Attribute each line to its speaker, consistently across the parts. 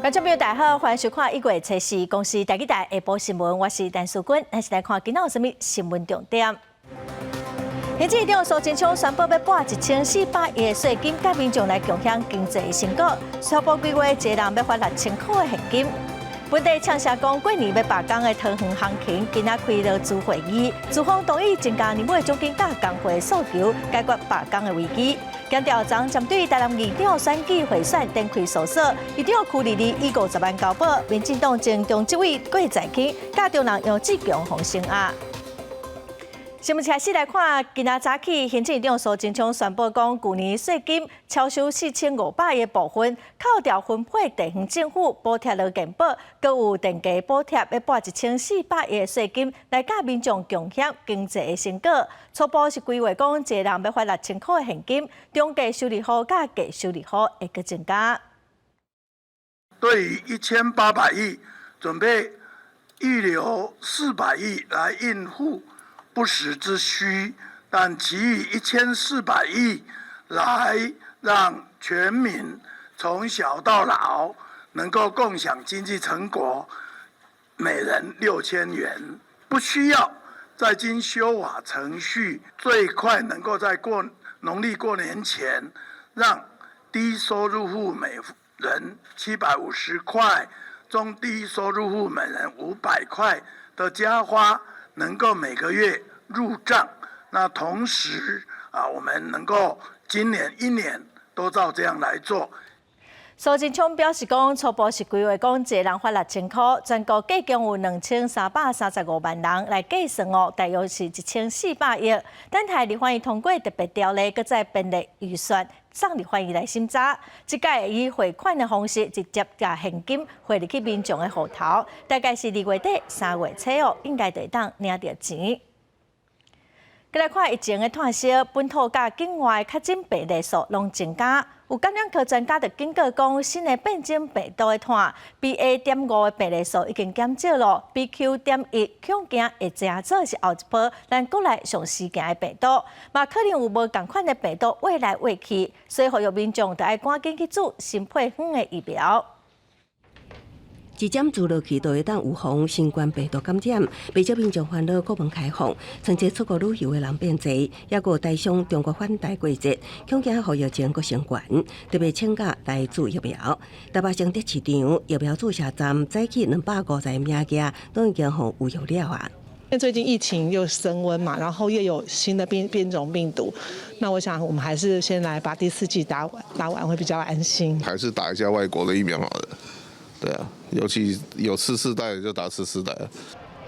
Speaker 1: 觀眾朋友大家好，歡迎收看1月初四公視台語台下晡新聞，我是陳淑君，咱先來看今仔有啥物新聞重點。行政院長蘇貞昌宣布欲撥1400億稅金，佮民眾來共享經濟成果。初步規劃，一人欲發6000箍的現金。本地唱聲講過年欲罷工的桃園航勤，今仔開勞資會議，資方同意增加年尾獎金佮工會訴求，解決罷工的危機。檢調長針對台南議長選舉賄選展開搜索，議長柯立立以50萬交保，民進黨前中執委郭在清、佮中人楊志強予聲押。新聞開始來看，今仔早起，行政院長蘇貞昌宣布講，舊年稅金超收4500億部分，扣掉分配地方政府補貼勞健保，閣有電價補貼，欲撥1400億稅金來佮民眾共享經濟的成果。初步是規劃講，一人欲發6000箍的現金，中低收入戶佮低收入戶會閣增加。
Speaker 2: 對於1800億，準備預留400億來應付不時之需，但其餘1400億來讓全民從小到老能夠共享經濟成果，每人6000元，不需要再經修法程序，最快能夠在過農曆過年前，讓低收入戶每人750塊，中低收入戶每人500塊的加發，能夠每個月入賬，那同時啊，我們能夠今年一年都照這樣來做。
Speaker 1: 蘇貞昌表示講，初步是規劃講，一人發6000箍，全國計共有2335萬人來計算哦，大約是1400億。等待立法院通過特別條例，閣再編列預算，送立法院來審查。這擺會以匯款的方式，直接共現金匯入去民眾的戶頭，大概是2月底3月初哦，應該就會當領著錢。閣來看疫情的嘆息，本土佮境外確診病例數攏增加。有感染科專家就警告講，新的變種病毒的湠 BA.5的病例數已經減少囉，BQ.1恐驚會成做是後一波咱國內上時行的病毒，嘛可能有無仝款的病毒挖來挖去，所以呼籲民眾著愛趕緊去注新配方的疫苗。
Speaker 3: 一針注落去就會當預防新冠病毒感染，袂少民眾煩惱國門開放，春節出國旅遊的人變濟，抑閣台商中國返台過節，恐驚予疫情閣升懸，特別請假來注疫苗。台北誠德市場疫苗注射站早起250名額，都已經予預約了啊。
Speaker 4: 最近疫情又升溫嘛，然後又有新的變種病毒，那我想我們還是先來把第四劑打完，打完會比較安心。
Speaker 5: 還是打一下外國的疫苗好了。對啊，尤其有次世代就打次世代。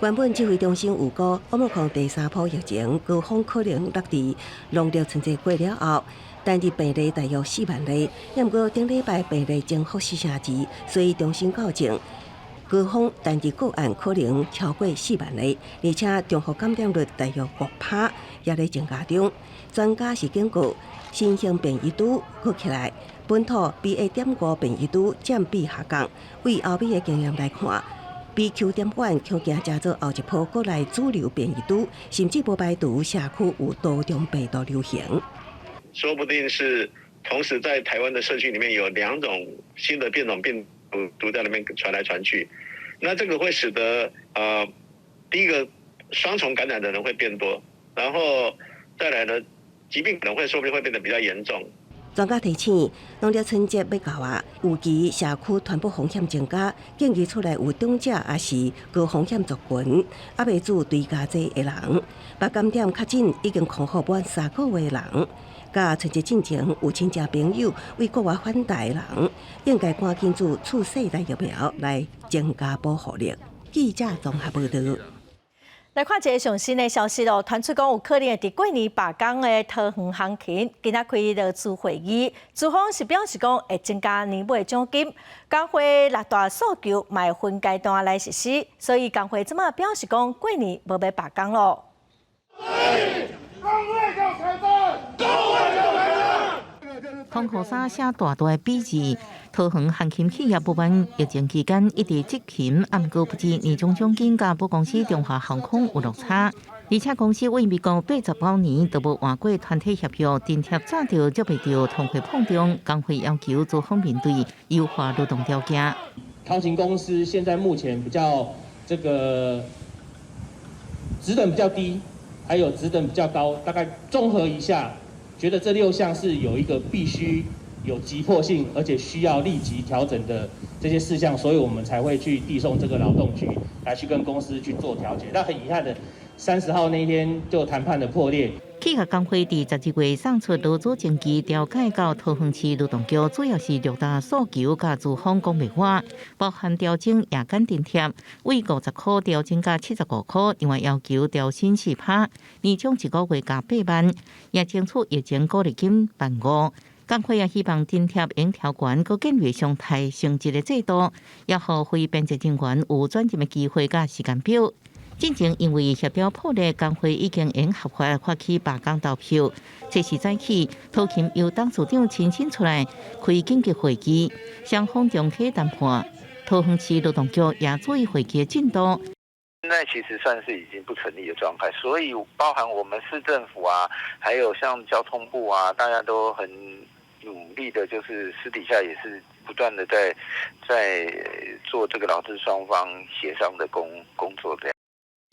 Speaker 3: 原本指揮中心預估，奧密克戎第三波疫情高峰可能落佇農曆春節過了後，單日病例大約4萬例。毋過頂禮拜病例增幅四成二，所以中心校正高峰單日個案可能超過4萬例，而且重複感染率大約5趴，也咧增加中。專家是警告，新型變異株閣起來。本土 BA.5變異株佔比下降，對歐美的經驗來看，BQ.1恐驚成做後一波國內主流變異株，甚至無排除社區有多種病毒流行。
Speaker 6: 說不定是同時在台灣的社區裡面有兩種新的變種病毒在那邊傳來傳去，那這個會使得第一個雙重感染的人會變多，然後再來呢，疾病可能會說不定會變得比較嚴重。
Speaker 3: 專家提醒，農曆春節欲到啊，預期社區傳播風險增加，建議厝內有長者抑是高風險族群，猶未注追加劑的人，捌感染確診已經康復滿3個月的人，佮春節進前有親戚朋友對國外返台的人，應該趕緊注次世代疫苗來增加保護力。記者綜合報導。
Speaker 1: 來看一个上新的消息囉，傳出講有可能會佇過年罷工的桃園航勤，今仔開勞資會議，資方是表示講會增加年尾獎金，工會六大訴求嘛會分階段來實施，所以工會這馬表示講過年無欲罷工囉。
Speaker 7: 工會要開戰，工會要開戰。
Speaker 8: 通予衫寫大大的比字，桃園航勤企業不滿疫情期間一直執勤，毋過不知年終獎金佮母公司中華航空有落差，而且公司對美國89年都無換過團體協約，津貼早就接袂著通貨膨脹，工會要求資方面對優化勞動條件。
Speaker 9: 桃勤公司現在目前比較這個職等比較低，還有職等比較高，大概綜合一下，覺得這六項是有一個必須有急迫性，而且需要立即調整的這些事項，所以我們才會去遞送這個勞動局來去跟公司去做調解。但很遺憾的，30號那一天就談判的破裂。
Speaker 8: 企業工會佇12月送出勞資爭議調解到桃園市勞動局，主要是六大訴求佮資方講袂和，包含調整夜間津貼，為50塊調整到75塊，另外要求調薪4%，年終一個月加8萬，也爭取疫情鼓勵金15,000。工會也希望津貼用調懸，閣建立常態升職的制度，也予非編制人員有轉任的機會佮時間表。進前因為協調破裂，工會已經用合法發起罷工投票。這時早起，桃勤由董事長親身出來開緊急會議，雙方重啟談判。桃園市勞動局也注意會議的進度。
Speaker 10: 現在其實算是已經不成立的狀態，所以包含我們市政府啊，還有像交通部啊，大家都很努力的，就是私底下也是不斷的在做這個勞資雙方協商的工作這樣。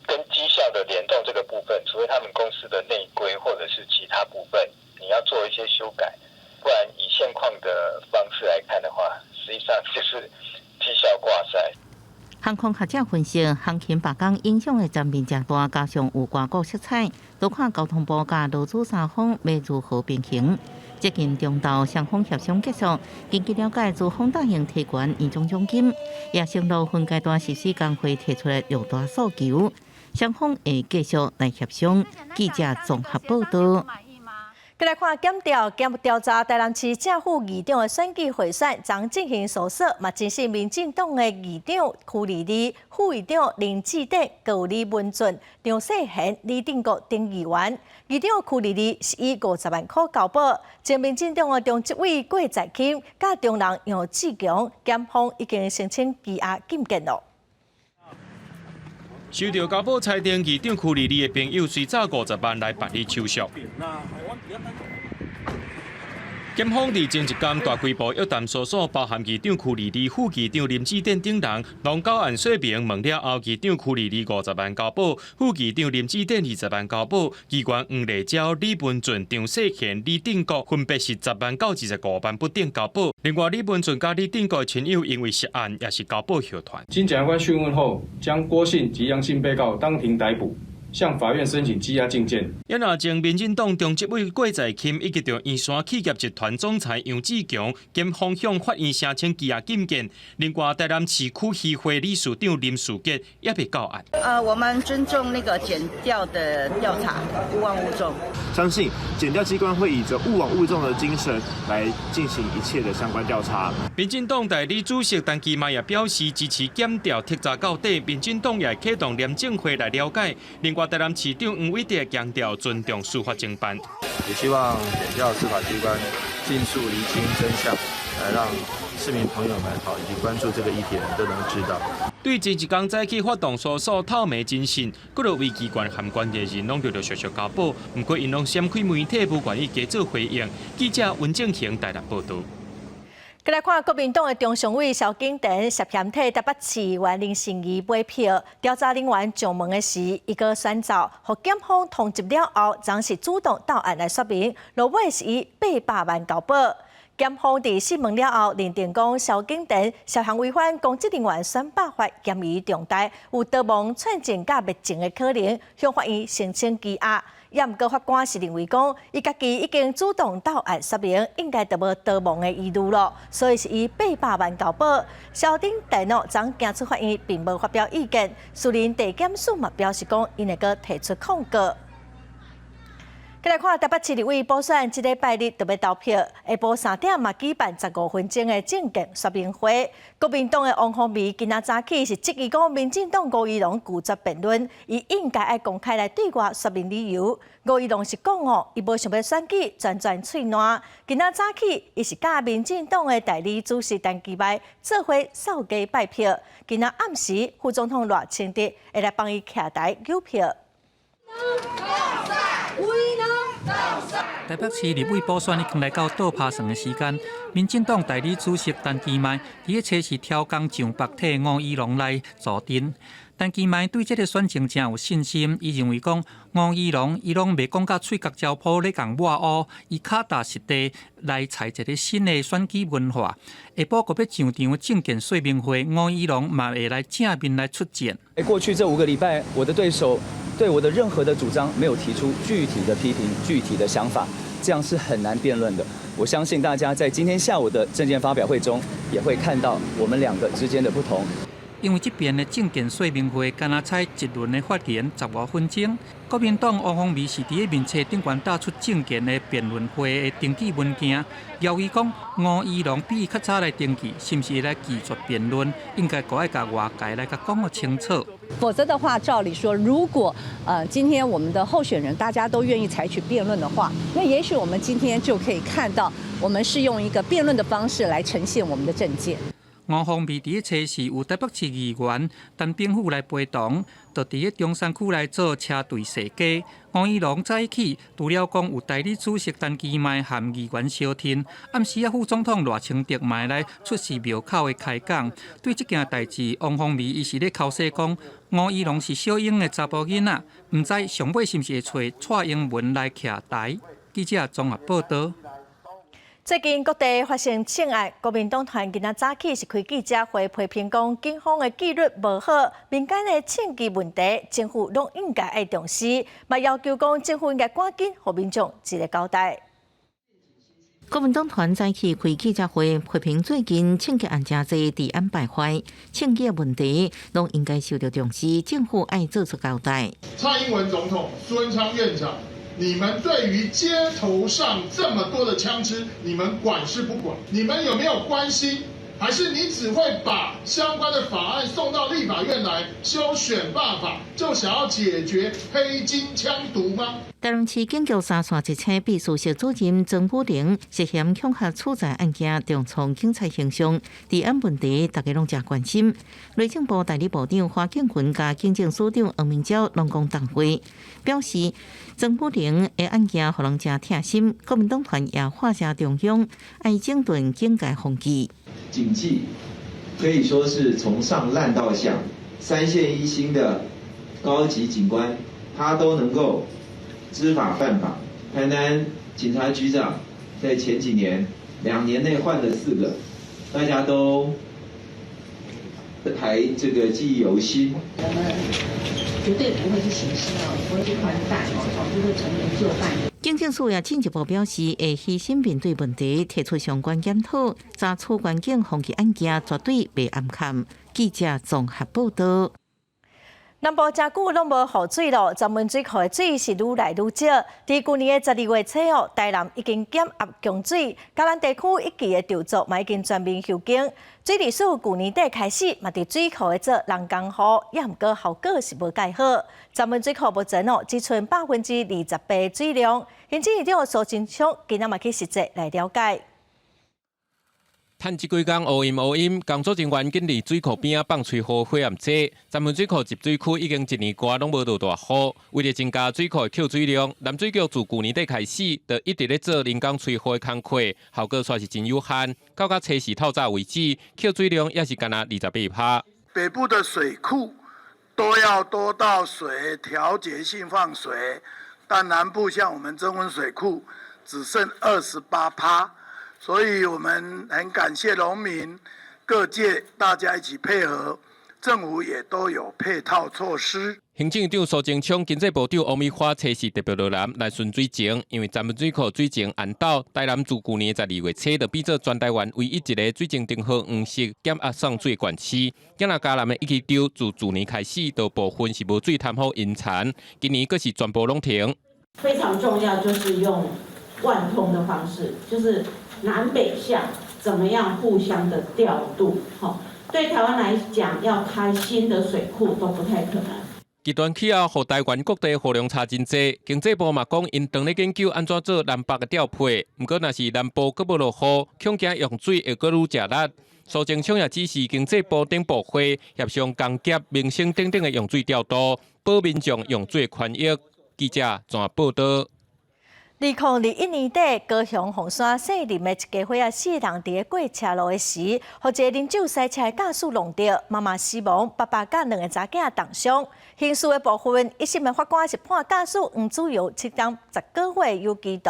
Speaker 11: 跟績效的聯動這個部分，除非他們公司的內規或者是其他部分，你要做一些修改，不然以現況的方式來看的話，實際上就是績效掛帥。
Speaker 8: 航空學者分析，航勤罷工影響的層面誠大，加上有外國色彩，都看交通部佮勞資三方欲如何平衡。接近中晝雙方協商結束，根據了解，資方答應提懸年終獎金，也承諾分階段實施工會提出的六大訴求。雙方會繼續來協商。記者綜合報道。
Speaker 1: 過來看檢調檢調查台南市正副議長的選舉賄選，昨進行搜索，嘛偵訊民進黨的議長區莉莉、副議長林志典、閣有李文俊、張世賢、李定國等議員。議長區莉莉是以50萬箍交保，前民進黨的中執委郭在欽、佮中人楊志強，檢方已經申請羈押禁見囉。
Speaker 12: 收著交保裁定，議長區莉莉的朋友隨早50萬來辦理手續。檢方佇前一工大規模約談搜索，包含議長區莉莉、副議長林志典等人，攏到案說明問了後，議長區莉莉五十萬交保，副議長林志典20萬交保，議員黃麗嬌、李文俊、張世賢、李定國分別是10萬到25萬不等交保。另外，李文俊佮李定國的親友因為涉案，也是交保予傳。
Speaker 13: 經檢察官訊問後，將郭姓及楊姓被告當庭逮捕。向法院申請羈押禁見。
Speaker 12: 也若前民進黨中執委郭在欽以及著圓山企業集團總裁楊志強，檢方向法院申請羈押禁見。另外，台南市區議會理事長林樹傑也被告案。
Speaker 14: 我們尊重那個檢調的調查，勿忘勿縱。
Speaker 15: 相信檢調機關會以著勿枉勿縱的精神來進行一切的相關調查。
Speaker 12: 民進黨代理主席陳其邁也表示支持檢調徹查到底，民進黨也啟動廉政會來了解。另外，台南市長黃偉哲強調尊重司法偵辦，
Speaker 16: 也希望檢調司法機關盡速釐清真相，來讓市民朋友們好以及關注這個議題的人都能知道。
Speaker 12: 對前一工早起發動搜索透明偵訊，幾落位機關和關鍵人攏陸陸續續交保，毋過𪜶攏閃開媒體，無願意加做回應。記者溫正行台南報導。
Speaker 1: 過來看國民黨的中常委蕭景田涉嫌替台北市議員林心怡買票，調查人員上門的時，伊閣選走，予檢方通緝了後，昨是主動到案來說明，落尾是以800萬交保。檢方佇訊問了後，認定講蕭景田涉嫌違反公職人員選罷法，嫌疑重大，有逃亡、串證佮滅證的可能，向法院申請羈押。也毋過法官是認為講，伊家己已經主動到案說明，應該就無逃亡的疑慮囉，所以是以八百萬交保。蕭景田哦，昨行出法院並無發表意見，私人地檢署嘛表示講，𪜶會閣提出抗告。過來看台北市立委補選，這禮拜日就欲投票，下晡3點嘛舉辦15分鐘的政見說明會。國民黨的王鴻薇今仔早起是質疑講，民進黨吳怡農拒絕辯論，伊應該愛公開來對外說明理由。吳怡農是講哦，伊無想欲選舉，全全喙瀾。今仔早起，伊是佮民進黨的代理主席陳其邁做伙掃街拜票。今仔暗時，副總統賴清德會來幫伊徛台搝票。
Speaker 17: 台北市立委補選已經來到倒拍算的時間，民進黨代理主席陳其邁佇咧初四挑工上北替吳怡農來助陣。陳其邁對這个選情誠有信心，伊認為講吳怡農伊攏袂講甲喙角焦鋪咧共抹烏，伊腳踏實地來採一个新的選舉文化。下晡閣欲上場政見說明會，吳怡農嘛會來正面來出戰。
Speaker 18: 過去這5個禮拜，我的對手對我的任何的主張沒有提出具體的批評、具體的想法，這樣是很難辯論的。我相信大家在今天下午的政見發表會中，也會看到我們兩個之間的不同。
Speaker 17: 因為這邊的政見說明會，敢若採一輪的發言15分鐘。國民黨王鴻薇是佇咧面冊頂懸打出政見的辯論會的登記文件，要伊講吳怡農比伊較早來登記，是毋是會來拒絕辯論？應該閣愛共外界來共講予清楚。
Speaker 19: 否則的話，照理說，如果今天我們的候選人大家都願意採取辯論的話，那也許我們今天就可以看到，我們是用一個辯論的方式來呈現我們的政見。
Speaker 17: 吳鴻薇佇咧初四有台北市議員陳炳甫來陪同，就佇咧中山區來做車隊踅街。吳怡農早起，除了講有代理主席陳其邁和議員相挺，暗時啊副總統賴清德嘛來出席廟口的開講。對這件代誌，王鴻薇伊是咧剾洗講，吳怡農是小英的查埔囡仔，毋知上尾是毋是會揣蔡英文來徛台。記者綜合報道。
Speaker 1: 最近各地發生槍案，國民黨團今仔早起是開記者會批評講，警方的紀律無好，民間的槍支問題，政府攏應該愛重視，嘛要求講政府應該趕緊予民眾一个交代。
Speaker 8: 國民黨團早起開記者會，批評最近槍擊案誠濟，治安敗壞，槍支的問題攏應該受到重視，政府愛做出交代。
Speaker 7: 蔡英文總統、蘇貞昌院長，你們對於街頭上這麼多的槍支，你們管是不管？你們有沒有關心？還是你只會把相關的法案送到立法院來修選罷法，就想要解決黑金槍毒嗎？
Speaker 8: 台南市警局三線一車秘書室主任曾武玲涉嫌恐嚇取財案件，重創警察形象，治安問題大家攏誠關心。內政部代理部長花敬群佮警政署長黃明昭攏講重話，表示曾武玲的案件予人誠疼心，國民黨團也喊聲中央愛整頓警界風氣。
Speaker 20: 警紀可以說是從上爛到下，三線一星的高級警官，他都能夠知法犯法。台南警察局長在前幾年2年內換了四個，大家都還這個記憶猶新。
Speaker 21: 我們絕對不會去徇私哦，也不會去寬待哦，總之會從嚴就範。
Speaker 8: 警政署也進一步表示，會虛心面對問題，提出相關檢討，查處懸警風紀案件絕對袂掩崁。記者綜合報道。
Speaker 1: 南部誠久攏無雨水咯，石門水庫的水是愈來愈少。佇舊年的12月初哦，台南已經減壓供水，嘉南地區一期的稻作嘛已經全面休耕。水利署舊年底開始嘛，佇水庫的做人工雨，也毋過效果是無蓋好。石門水庫目前哦，只賰28%水量。行政院長蘇貞昌今仔嘛去實際來了解。
Speaker 12: 趁這幾工烏陰烏陰，工作人員緊佇水庫邊仔放吹雨火焰劑。石門水庫集水區已經一年外攏無落大雨，為著增加水庫的蓄水量，南水局自舊年底開始，就一直咧做人工吹雨的工課，效果煞是真有限。到甲初四透早為止，蓄水量也是干焦28%。
Speaker 2: 北部的水庫都要多到水調節性放水，但南部像我們曾文水庫只剩28%。所以我們很感謝農民、各界大家一起配合，政府也都有配套措施。
Speaker 12: 行政長蘇貞昌、經濟部長王美花初四特別落南來巡水情，因為石門水庫水情絚斗，台南自舊年12月初就變做全台灣唯一一个水情燈號黃色減壓送水的縣市。今仔嘉南的一期稻自去年開始，就部分是無水貪好淹田，今年閣是全部攏停。
Speaker 22: 非常重要，就是用貫通的方式，就是南北向怎麼樣互相的調度？吼，對台灣來講，要開新的水庫都不太可能。
Speaker 12: 極端氣候予台灣各地雨量差真濟，經濟部嘛講，𪜶當咧研究按怎做南北的調配。毋過，若是南部閣無落雨，恐驚用水會閣愈食力。蘇貞昌也指示經濟部等部會協商工業、民生等等的用水調度，保民眾用水權益。記者綜合報道。
Speaker 1: 2021年底，高雄鳳山姓林的一家伙仔四人佇咧過車路的時，予一个啉酒駛車的駕駛挵著，媽媽死亡，爸爸佮兩个查囝重傷。刑事的部分，一審的法官是判駕駛黃子陽7年10個月有期徒，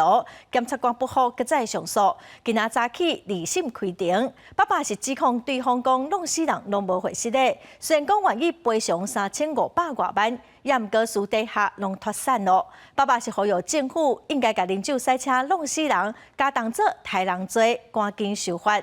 Speaker 1: 檢察官不服，閣再上訴。今仔早起二審開庭，爸爸是指控對方講弄死人攏無過失的，雖然講願意賠償3500外萬。也毋過私底下攏脫散囉。爸爸是呼籲政府應該共啉酒駛車弄死人，共當做刣人罪，趕緊修法。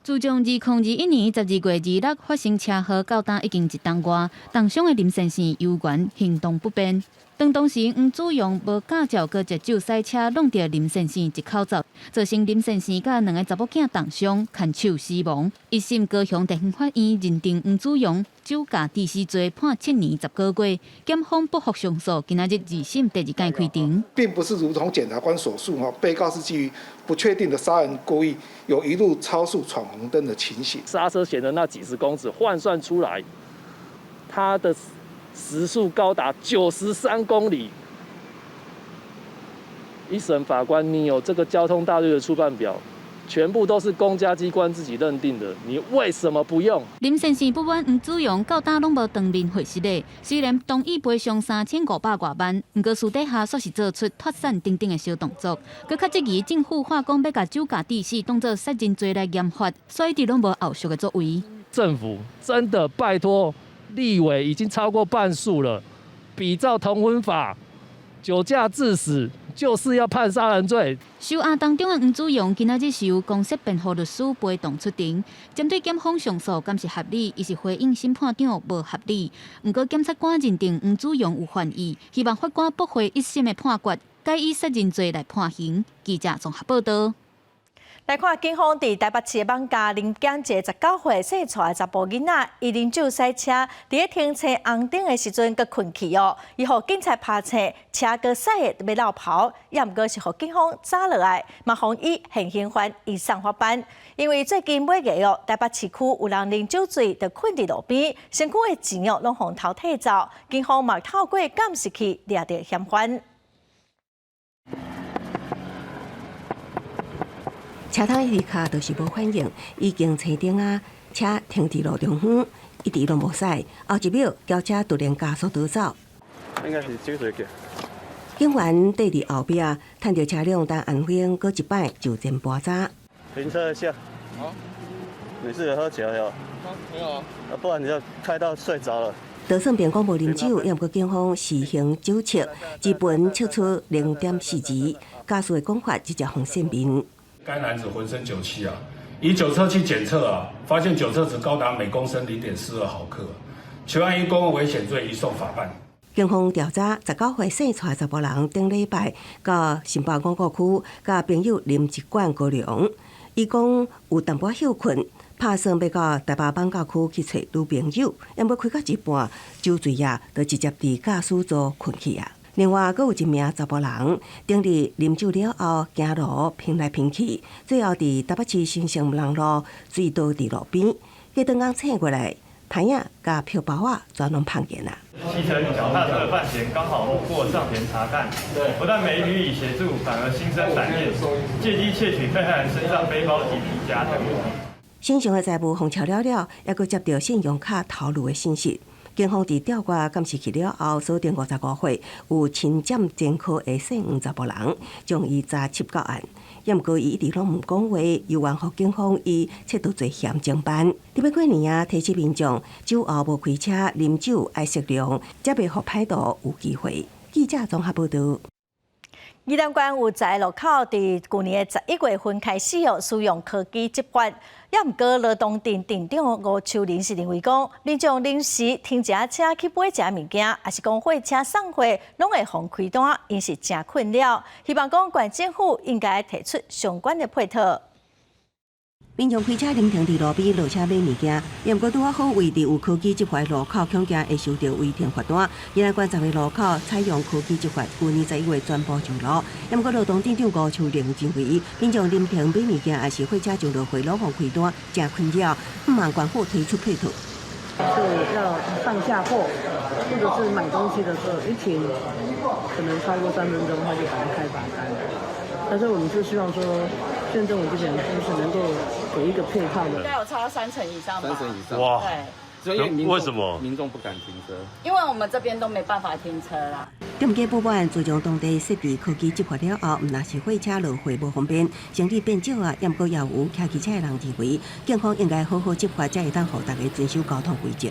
Speaker 4: 自從2021年12月26發生車禍到今已經一冬外，重傷的林先生猶原行動不便。當當時黃子陽無駕照，閣食酒駛車，挵著林先生一口走，造成林先生佮兩个查某囝重傷，牽手死亡。一審高雄地方法院認定黃子陽酒駕致死罪，判7年10個月。檢方不服上訴，今仔日二審第二擺開庭。
Speaker 5: 並不是如同檢察官所述，被告是基於不確定的殺人故意，有一路超速闖紅燈的情形。
Speaker 23: 剎車前的那幾十公尺換算出來，他的時速高達93公里。一審法官，你有這個交通大隊的初判表，全部都是公家機關自己認定的，你為什麼不用？
Speaker 4: 林先生不滿黃子陽到今攏無當面回實的，雖然同意賠償3500外萬，毋過私底下煞是做出脫散等等的小動作，閣較質疑政府話講欲共酒駕致死當做殺人罪來嚴罰，所以一直攏無後續的作為。
Speaker 23: 政府真的拜託，立委已經超過半數了，比照同婚法，酒駕致死就是要判殺人罪。
Speaker 4: 受押當中的黃子陽今仔日是由公設辯護律師陪同出庭，針對檢方上訴敢是合理，伊是回應審判長無合理。毋過檢察官認定黃子陽有犯意，希望法官駁回一審的判決，改以殺人罪來判刑。記者綜合報道。
Speaker 1: 來看警方佇台北市的艋舺臨檢一個19歲細帶的查埔囡仔，伊啉酒駛車，佇咧停車紅燈的時陣閣睏去哦，伊予警察拍醒，車閣駛的欲落跑，也毋過是予警方抓落來，嘛予以現行犯移送法辦。因為最近每月哦，台北市區有人啉酒醉就睏佇路邊，身軀的錢哦攏予偷提走，警方嘛透過監視器掠著嫌犯。
Speaker 3: 車頭一直卡就是無反應，已經車頂啊，車停佇路中央，一直攏無駛。後一秒，轎車突然加速逃走。
Speaker 24: 應該是酒醉的。
Speaker 3: 警員綴佇後壁，趁著車輛等安徽，閣一擺就前盤查。
Speaker 24: 停車一下。好。你是有喝酒有？
Speaker 7: 沒有啊。
Speaker 24: 啊，不然你就開到睡着了。
Speaker 3: 就算辯講無啉酒，也毋過警方試行酒測，基本測出0.42，駕駛的講法直接予證明。
Speaker 25: 該男子渾身酒氣啊，以酒測器檢測啊，發現酒測值高達每公升0.42毫克，全案以公共危險罪移送法辦。
Speaker 3: 警方調查，19歲姓蔡查埔人，頂禮拜到新北五股區，佮朋友啉一罐高粱。伊講有淡薄歇睏，拍算欲到台北艋舺區去揣女朋友，毋過開到一半，酒醉啊，就直接佇駕駛座睏去啊。另外，閣有一名查埔人，頂日啉酒了後，行路飄來飄去，最後佇台北市新生南路醉倒佇路邊，隔頓工醒過來，胎仔佮票包仔全攏碰見啦。
Speaker 26: 騎乘腳踏車的范閒剛好路過上前查看，不但沒予以協助，反而心生歹念，借機竊取被害人身上背包及皮夾等物品。
Speaker 3: 身上的財物予抄了了，猶閣接著信用卡頭路的信息。警方佇調閱監視器了後，鎖定55歲有侵佔前科的姓黃查埔人，將伊查緝到案。也毋過伊一直攏毋講話，猶原予警方以竊盜罪嫌偵辦。佇欲過年啊，提醒民眾酒後無開車，啉酒愛適量，才袂予歹徒有機會。記者綜合報導。
Speaker 1: 宜蘭縣有十个路口，佇舊年的11月份開始哦，使用科技執法。也毋過羅東鎮鎮長吳秋玲是認為講，民眾臨時停一下車去買一下物件，抑是講貨車送貨，攏會予開單，𪜶是誠困擾。希望講縣政府應該提出相關的配套。
Speaker 3: 民眾開車臨停佇路邊落車買物件，也毋過拄仔好位佇有科技執法路口，恐驚會收著違停罰單。宜蘭縣十个路口採用科技執法，舊年11月全部上路。也毋過羅東鎮長吳秋玲認為，民眾臨停買物件，抑是貨車上落貨攏予開單，誠困擾，向望縣府提出配套。
Speaker 6: 所以要上下貨或者是買東西的時候，一停可能超過3分鐘，他就把它開罰單。但是我們就希望說，縣政府這邊就是能夠給一個配套的。
Speaker 9: 應該有超過3成以上吧。
Speaker 10: 3成以上。
Speaker 9: 哇。
Speaker 10: 對。
Speaker 11: 為什麼？
Speaker 10: 民眾不敢停車？
Speaker 9: 因為我們這邊都沒辦法停車啦。
Speaker 3: 店家不滿，自從當地設置科技執法了後，毋但是貨車落貨無方便，生意變少啊，猶過也有騎機車的人認為，警方應該好好執法，才會當予大家遵守交通規則。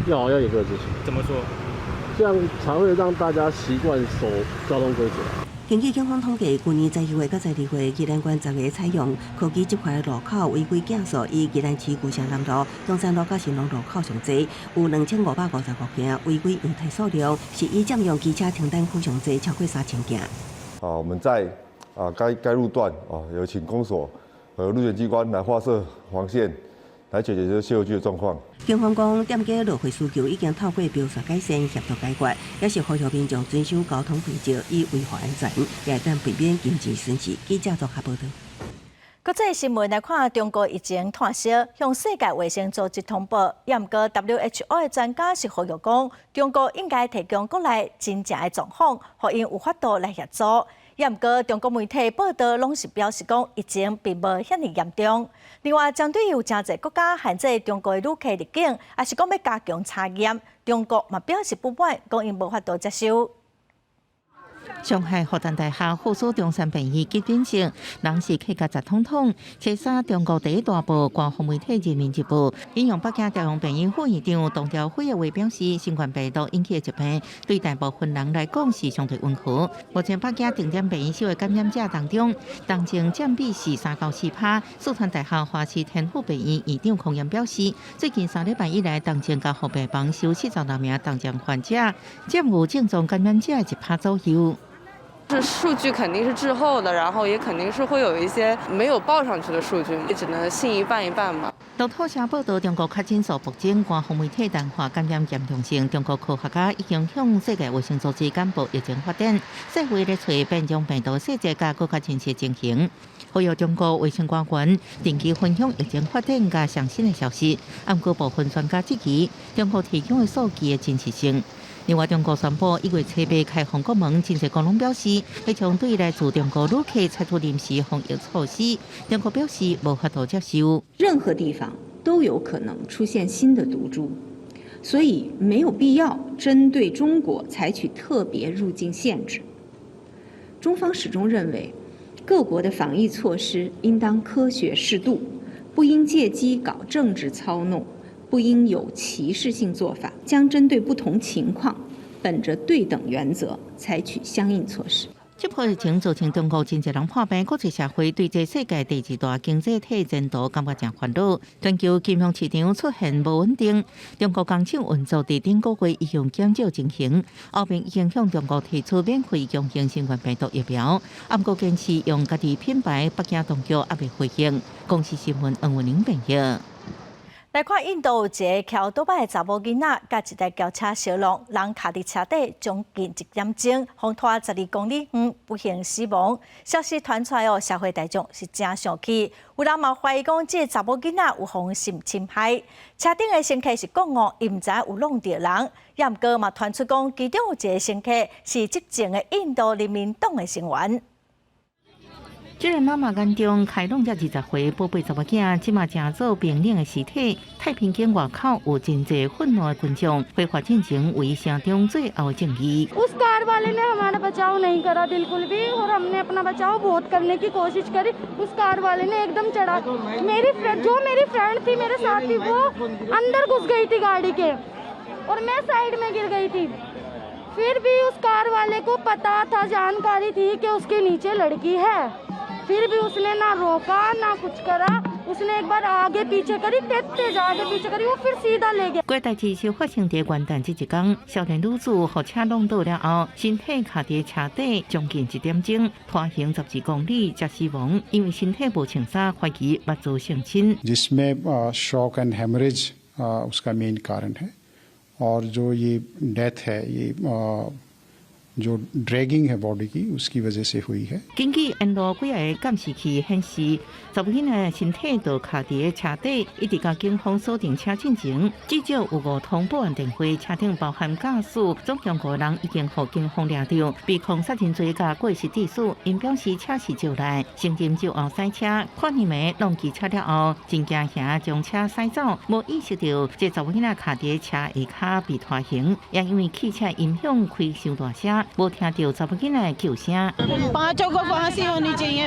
Speaker 13: 要要嚴格執行。
Speaker 26: 怎麼說？
Speaker 13: 這樣才會讓大家習慣守交通規則。
Speaker 3: 根據警方統計，去年12月到12月，宜蘭縣十個採用科技執法的路口違規件數，以宜蘭市舊城南路、中山路佮神農路口上濟，有2555件違規樣態數量，是以佔用機車停單區上濟，超過3000件。
Speaker 14: 啊，我們在啊該路段啊，有請公所和路檢機關來劃設黃線，來解決這個卸貨區的狀況。
Speaker 3: 警方講，店家落貨需求已經透過標示改善協助解決，也是呼籲民眾遵守交通規則，以維護安全，也會當避免經濟損失。記者綜合報導。
Speaker 1: 國際新聞來看，中國疫情湠燒，向世界衛生組織通報。也毋過 WHO 的專家是呼籲講，中國應該提供國內真正的狀況，予𪜶有法度來協助。也毋過中國媒體報道攏是表示講，疫情並無遐爾嚴重。另外，針對有誠濟國家限制中國的旅客入境，抑是講欲加強查驗，中國嘛表示不滿，講𪜶無法度接受。
Speaker 8: 上海復旦大學附屬中山病院急診室，人是客甲雜統統。初三，中國第一大報官方媒體《人民日報》引用北京朝陽病院副院長董朝暉的話表示，新冠病毒引起的疾病對大部分人來講是相對溫和。目前北京定點病院收的感染者當中，重症佔比是3到4趴。四川大學華西天府病院院長孔岩表示，最近3禮拜以來，重症加護病房收76名重症患者，佔有症狀感染者的1趴左右。
Speaker 27: 是數據肯定是滯後的，然後也肯定是會有一些沒有報上去的數據，也只能信一半一半吧。
Speaker 8: 路透社報道，中國確診數暴增，官方媒體淡化感染嚴重性。中國科學家已經向世界衛生組織簡報疫情發展，世衛咧揣變種病毒細節佮閣較真實情形。呼籲中國衛生官員定期分享疫情發展佮上新的消息。毋過部分專家質疑中國提供的數據的真實性。另外，中國宣布1月初八開放國門，真濟國攏表示會將對來自中國旅客採取臨時防疫措施。中國表示無法度接受。
Speaker 28: 任何地方都有可能出現新的毒株，所以沒有必要針對中國採取特別入境限制。中方始終認為，各國的防疫措施應當科學適度，不應借機搞政治操弄。不應有歧視性做法，將針對不同情況，本着對等原則採取相應措施。
Speaker 8: 這波疫情造成中國真濟人破病，國際社會對這世界第二大經濟體前途感覺誠煩惱。全球金融市場出現無穩定，中國工廠運作佇頂個月已經減少情形。歐盟已經向中國提出免費供應新冠病毒疫苗，毋過堅持用家己品牌，北京當局猶未回應。公視新聞黃文玲編譯。
Speaker 1: 來看印度有一个騎歐多擺的查某囡仔，佮一台轎車相挵，人卡佇車底將近一點鐘，予拖12公里遠，不幸死亡。消息傳出來哦，社會大眾是誠生氣，有人嘛懷疑講這个查某囡仔有予性侵害。車頂的乘客是講哦，伊毋知有挵著人，也毋過嘛傳出講其中有一个乘客是執政的印度人民黨的成員。
Speaker 8: 這個媽媽眼中開朗才20歲寶貝查某囝，這馬成做冰冷的屍體。太平間外口有真濟憤怒的群眾，非法進前為城中最後正義。
Speaker 29: उस कार वाले ने हमारा बचाव नहीं करा बिल्कुल भी और हमने अपना बचाव बहुत करने की कोशिश करी। उस कार वाले ने एकदम चढ़ा, मेरी फ्रेंड, जो मेरी फ्रेंड थी, मेरे साथ थी, वो अंदर घुस गई थी गाड़ी के और मैं साइड में गिर गई थी। फिर भी उस कार वाले को पता था, जानकारी थी कि उसके नीचे लड़की है। फिर भी उसने ना रोका, ना कुछ करा। उसने एक बार आगे पीछे करी, तेज तेज आगे पीछे करी, वो फिर सीधा ले गया。
Speaker 8: 這代誌是發生佇元旦這一工，少年女子予車挵倒了後，身體卡佇車底將近一點鐘，拖行12公里才死亡。因為身體無穿衫，懷疑捌遭性侵。
Speaker 30: जिसमें shock and haemorrhage उसका मेन कारण है और जो ये डेथ है, ये जो dragging है body की उसकी वजह से हुई है。
Speaker 8: 根據沿路幾个監視器顯示，查某囡仔身體就卡佇咧車底，一直共警方鎖定車進前，至少有五通報案電話，車頂包含駕駛，總共五人已經予警方掠著，被控殺人罪佮過失致死。𪜶表示車是借來，先啉酒後駛車，看暝暝弄機車了後，真驚嚇將車駛走，無意識著這查某囡仔卡佇車下跤被拖行，也因為汽車音響開傷大聲，無聽著查某囡仔叫聲。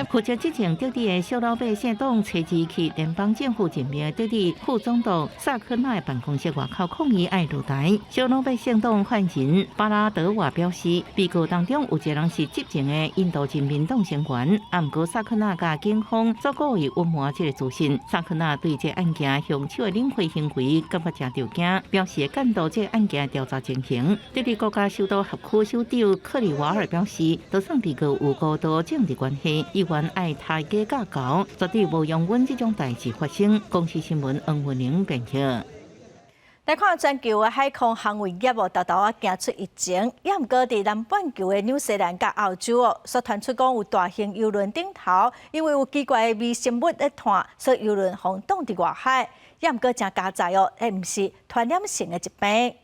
Speaker 8: 負責執政德里的小老百姓黨初二去聯邦政府任命德里副總督薩克納的辦公室外口抗議愛落台。小老百姓黨發言人巴拉德瓦表示，被告當中有一個人是執政的印度人民黨成員，啊，毋過薩克納共警方煞故意隱瞞這個資訊。薩克納對這案件兇手的領賄行為感覺誠著驚，表示會監督這個案件調查情形。德里國家首都轄區首長克里瓦爾表示，就算被告有高度政治關係，議員愛提假教猴，絕對無容忍這種代誌發生。公視新聞黃文玲編譯。
Speaker 1: 來看全球的海空航運業哦，沓沓仔驚出疫情，也毋過佇南半球的紐西蘭佮澳洲哦，所傳出講有大型郵輪頂頭，因為有奇怪的微生物咧傳，所以郵輪予擋佇外海，也毋過誠佳哉哦，彼毋是傳染性的疾病。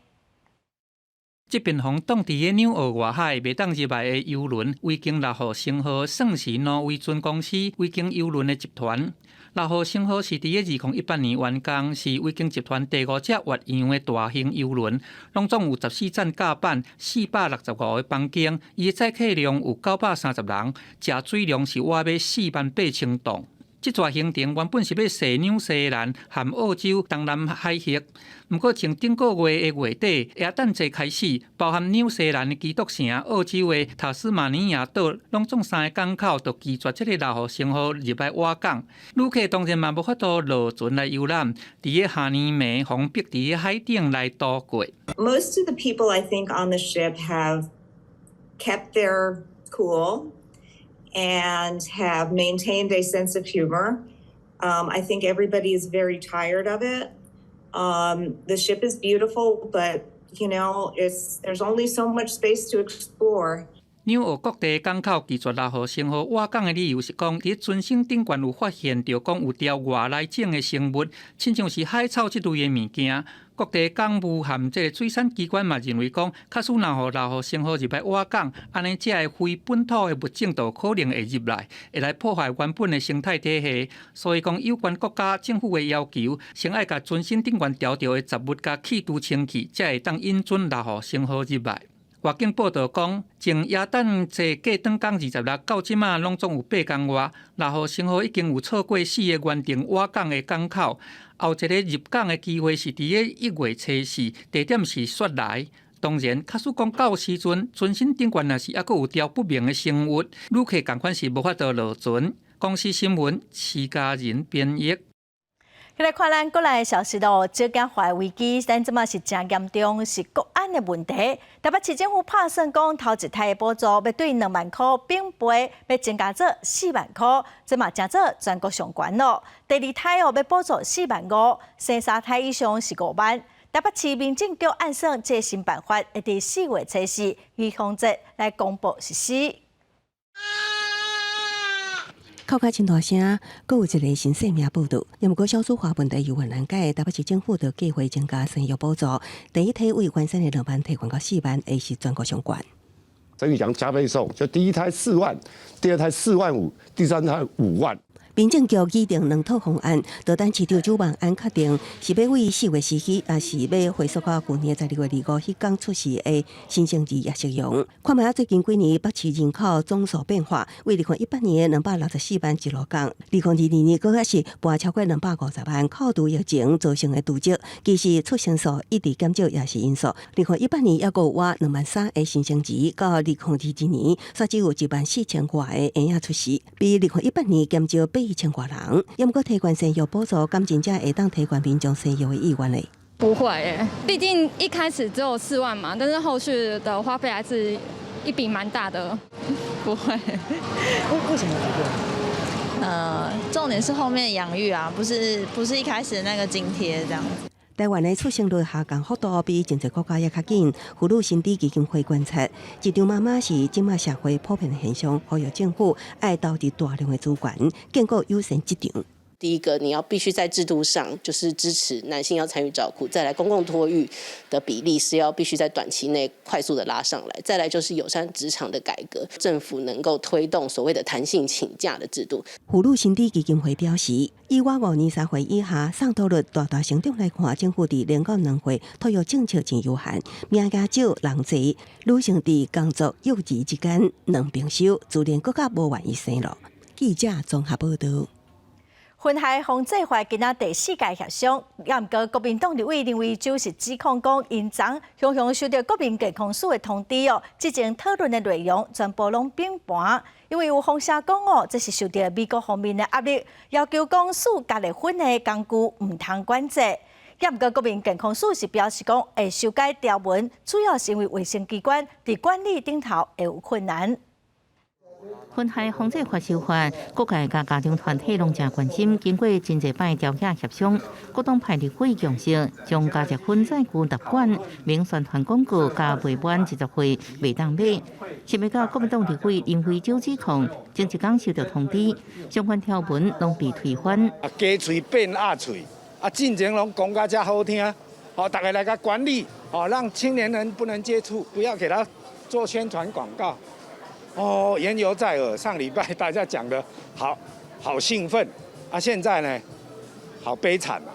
Speaker 2: 這邊予擋佇咧紐澳外海袂當入來的郵輪維京六號星號，算是挪威船公司維京郵輪的集團。六號星號是佇咧2018年完工，是維京集團第五隻越洋的大型郵輪，攏總有14層甲板，465個房間，伊的載客量有930人，食水量是倚欲48,000噸。這逝行程原本是欲踅紐西蘭和澳洲東南海域，毋過從頂個月的月底耶誕節開始，包含紐西蘭的基督城、澳洲的塔斯馬尼亞島，攏總三个港口都拒絕這个六號星號入來倚港。旅客當然嘛無法度落船來遊覽，佇咧下暝暝予逼佇咧海頂來度過。
Speaker 10: Most of the people I think on the ship have kept their cool and have maintained a sense of humor. I think everybody is very tired of it. The ship is beautiful, but there's only so much space to explore.
Speaker 2: 紐澳各地港口拒絕六號星號倚港的理由是講，佇船身頂懸有發現著講有牢外來種的生物，親像是海草這類的物件。各地港務和這个水產機關嘛認為講，假使若予六號星號入來倚港，按呢這个非本土的物種就可能會入來，會來破壞原本的生態體系。所以講，有關國家政府的要求，先愛共船身頂懸牢著的雜物共去除清去，才會當允准六號星號入來。外景報道講，從耶誕節過轉工26到這馬，攏總有八工外，六號星號已經有錯過四个原定倚港的港口。後一个入港的機會是佇咧1月初四，地點是雪萊。當然，假使講到時陣，船身頂懸若是猶閣有牢不明的生物，旅客仝款是無法度落船。公視新聞，徐家仁編譯。
Speaker 1: 來看咱國內的消息咯，少子化危機，咱這馬是誠嚴重，是國安的問題。台北市政府拍算講，頭一胎的補助欲對2萬箍變倍，欲增加做4萬箍，這嘛成做全國上懸咯。第二胎哦，欲補助4萬5，生三胎以上是5萬。台北市民政局按算這新辦法，會佇4月初四兒童節來公布實施。
Speaker 3: 哭甲真大聲，閣有一个新生命報到。毋過少子化問題猶原難解，台北市政府就計劃增加生育補助。第一胎為原先的2萬提懸到4萬，會是全國上懸。
Speaker 11: 等於講加倍送，就第一胎4萬，第二胎4萬5，第三胎5萬。
Speaker 3: 民政局擬定兩套方案，就等市長周萬安確定是欲為4月時起，抑是欲回溯到舊年12月25彼工出世的新生兒也適用。看覓仔最近幾年北市人口總數變化，為2018年264萬一路降，2022年閣較是跋超過250萬，扣除疫情造成的滯滯，其實出生數一直減少也是因素。2018年猶閣有倚2萬3个新生兒，到2022年，煞只有1萬4千外个嬰仔出世，比2018年減少8千外人。猶毋過提懸生育補助，敢真正會當提懸民眾生育的意願咧？
Speaker 15: 不會欸，畢竟一開始只有4萬嘛，但是後續的花費還是一筆蠻大的。
Speaker 9: 不會。
Speaker 6: 為什麼不會？
Speaker 9: 重點是後面養育啊，不是一開始那個津貼這樣子。
Speaker 3: 台灣的出生率下降幅度比真濟國家猶較緊。婦女新知基金會觀察，職場媽媽是這馬社會普遍的現象，呼籲政府愛投入大量的資源，建構友善職場。
Speaker 5: 第一個，你要必須在制度上就是支持男性要參與照顧，再來公共托育的比例是要必須在短期內快速的拉上來，再來就是友善職場的改革，政府能夠推動所謂的彈性請假的制度。
Speaker 3: 婦女新知基金會表示，以我5年3歲以下送托率大大成長來看，政府佇0到2歲托育政策真有限，物件少人濟，女性佇工作育兒之間兩邊收，自然閣較無願意生咯。記者綜合報道。
Speaker 1: 薰害防制法今仔第四屆協商，也毋過國民黨立委林為洲是指控講，𪜶昨雄雄收著國民健康署的通知哦，之前討論的內容全部攏變盤，因為有風聲講哦，這是受著美國方面的壓力，要求講使加熱薰的工具毋通管制。也毋過國民健康署是表示講，會修改條文，主要是因為衛生機關佇管理頂頭會有困難。
Speaker 8: 薰害防制法修法，各界佮家長團體攏誠關心。經過真濟擺朝野協商，各黨派立委共識，將加熱薰載具納管、免宣傳廣告佮未滿20歲袂當買。想袂到國民黨立委林為洲指控，前一工收到通知，相關條文攏被推翻。
Speaker 12: 啊，雞喙變鴨喙，啊，進前攏講甲遮好聽，哦，逐个來共管理，哦，讓青年人不能接觸，不要給他做宣傳廣告。哦，言猶在耳。上禮拜大家講的好好興奮，啊，現在呢，好悲慘啊！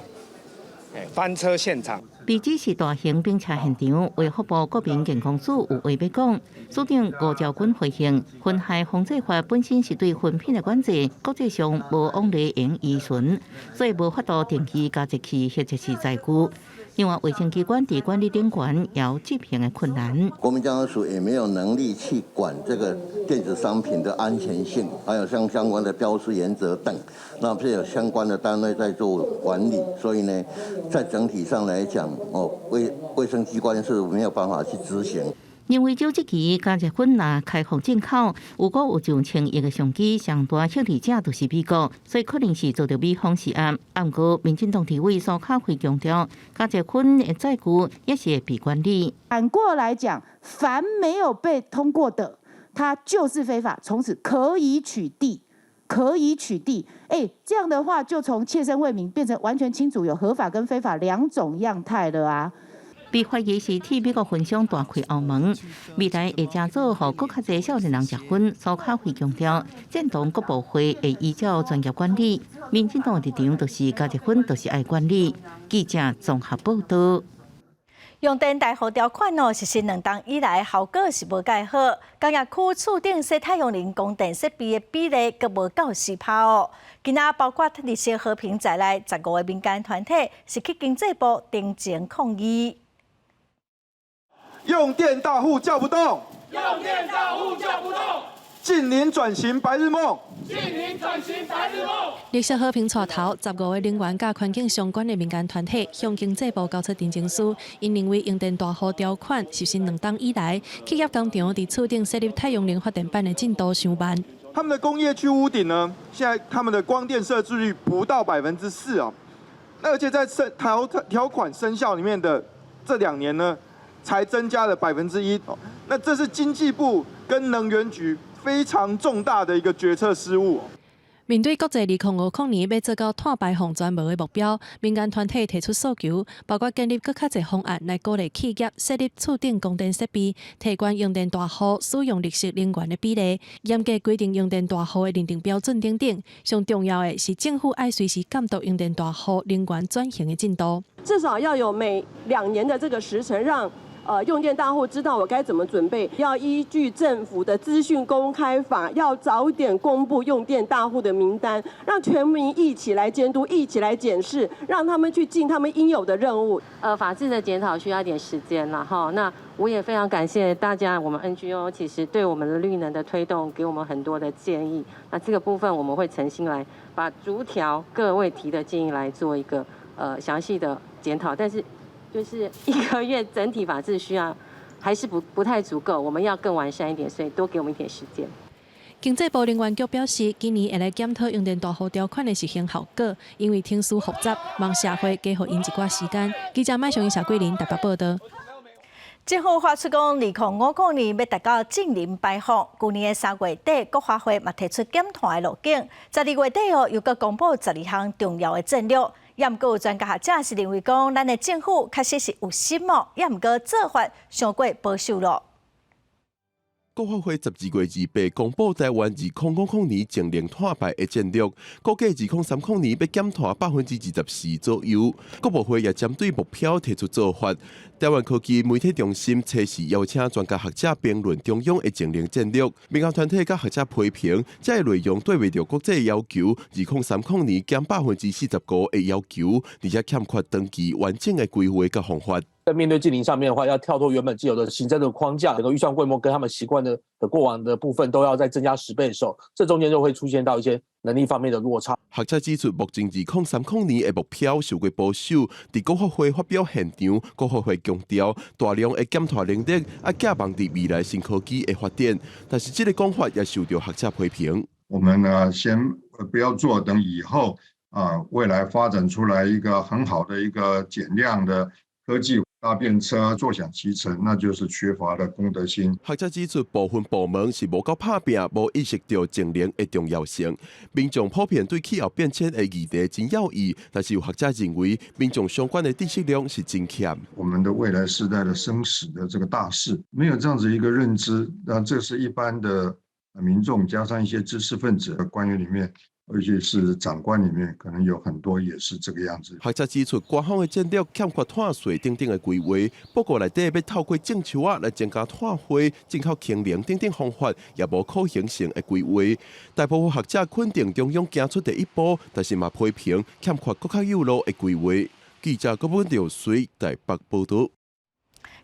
Speaker 12: 哎，翻車現場。
Speaker 8: 被指是大型冰車現場，衛福部國民健康署有話欲講。署長吳釗珺回應：薰害防制法本身是對薰品的管制，國際上無往來用依循，所以無法度定義加熱器或者是載具。另外，衛生機關佇管理頂懸有執行的困難。
Speaker 16: 國民健康署也沒有能力去管這個電子商品的安全性，還有相相關的標示原則等，那是有相關的單位在做管理，所以呢，在整體上來講，哦，衛生機關是沒有辦法去執行。
Speaker 8: 認為就這期加熱薰若開放進口，如果有上千億的商機，上大獲利者就是美國，所以可能是遭著美方施壓。毋過，民進黨立委蘇巧慧強調，加熱薰的載具也是會被管理。
Speaker 17: 反過來講，凡沒有被通過的，它就是非法，從此可以取締，可以取締。哎，這樣的話就從切身為民變成完全清楚有合法跟非法兩種樣態了啊。
Speaker 8: 被懷疑是替美國薰商大開後門，未來會加做予閣較濟少年人食薰。蘇巧慧強調，贊同國部會會依照專業管理，民進黨的立場就是加熱薰，就是愛管理。記者綜合報道。
Speaker 1: 用電大戶條款哦，實施2冬以來效果是無蓋好。工業區厝頂設太陽能光電設備的比例閣無夠10%哦。今仔包括綠色和平在內，15個民間團體是去經濟部陳情抗議。
Speaker 7: 用電大戶叫不動，
Speaker 18: 用電大戶叫不動，
Speaker 7: 淨零轉型白日夢，
Speaker 18: 淨零轉型白日夢。
Speaker 19: 綠色和平帶頭15個能源佮環境相關的民間團體向經濟部交出陳情書，𪜶認為用電大戶條款實施2冬以來，企業工廠佇厝頂設立太陽能發電板的進度傷慢。
Speaker 7: 他們的工業區屋頂呢，現在他們的光電設置率不到4%啊，那而且在生條條款生效裡面的這2年呢，才增加了1%，那這是經濟部跟能源局非常重大的一個決策失誤。
Speaker 19: 面對國際2050年欲做到碳排放全無的目標，民間團體提出訴求，包括建立閣較濟方案來鼓勵企業設立厝頂光電設備，提懸用電大戶使用綠色能源的比例，嚴格規定用電大戶的認證標準等等。上重要的是，政府愛隨時監督用電大戶能源轉型的進度。
Speaker 20: 至少要有每2年的這個時程，讓用電大戶知道我該怎麼準備，要依據政府的資訊公開法，要早點公布用電大戶的名單，讓全民一起來監督，一起來檢視，讓他們去盡他們應有的任務。
Speaker 21: 法制的檢討需要一點時間啦，哈。那我也非常感謝大家，我們 NGO 其實對我們的綠能的推動，給我們很多的建議。那這個部分我們會誠心來把逐條各位提的建議來做一個詳細的檢討，但是，就是一個月整體法制需要還是不太足夠，我們要更完善一點，所以多給我們一點時間。
Speaker 19: 經濟部能源局表示，今年會來檢討用電大戶條款的執行效果，因為程序複雜，望社會給予𪜶一寡時間。記者麥雄、謝桂林台北報導。
Speaker 1: 政府發出講，2050年欲達到淨零排放。舊年的3月底，國發會嘛提出減碳的路徑。12月底哦，又閣公布12項重要的戰略。也毋過有專家學者是認為講，咱的政府確實是有心哦，也毋過做法傷過保守咯。
Speaker 4: 國發會12月28公布台灣2050年淨零碳排的戰略，估計2030年欲減碳24%左右。國部會也針對目標提出做法。台灣科技媒體中心測試邀請專家學者評論中央的淨零戰略，民間團體佮學者批評，這个內容對袂著國際要求，2030年減45%的要求，而且欠缺長期完整的規劃佮方法。
Speaker 13: 在面對淨零上面的話，要跳脫原本既有的行政的框架，整個預算規模跟他們習慣的過往的部分都要再增加10倍的時候，這中間就會出現到一些能力方面的落差。
Speaker 4: 學者指出，目前2030年的目標傷過保守，佇國發會發表現場，國發會強調大量的減碳能力，愛寄望佇未來新科技的發展，但是這個講法也受到學者批評。
Speaker 7: 我們呢，先不要做，等以後啊，未來發展出來一個很好的一個減量的科技。搭便車坐享其成，那就是缺乏了公德心。
Speaker 4: 學者指出，部分部門是無夠拍拚，無意識到淨零的重要性。民眾普遍對氣候變遷的議題真有意，但是有學者認為，民眾相關的知識量是真欠。
Speaker 7: 我們的未來世代的生死的這個大事，沒有這樣子一個認知，那這是一般的民眾加上一些知識分子官員裡面。而且是長官裡面可能有很多也是這個樣子。
Speaker 4: 學者指出，官方的戰略欠缺碳稅等等的規劃，報告內底欲透過種樹仔來增加碳匯、進口氫能等等方法，也無可行性的規劃。大部分學者肯定中央行出第一步，但是嘛批評欠缺閣較有路的規劃。記者郭文耀水台北報導。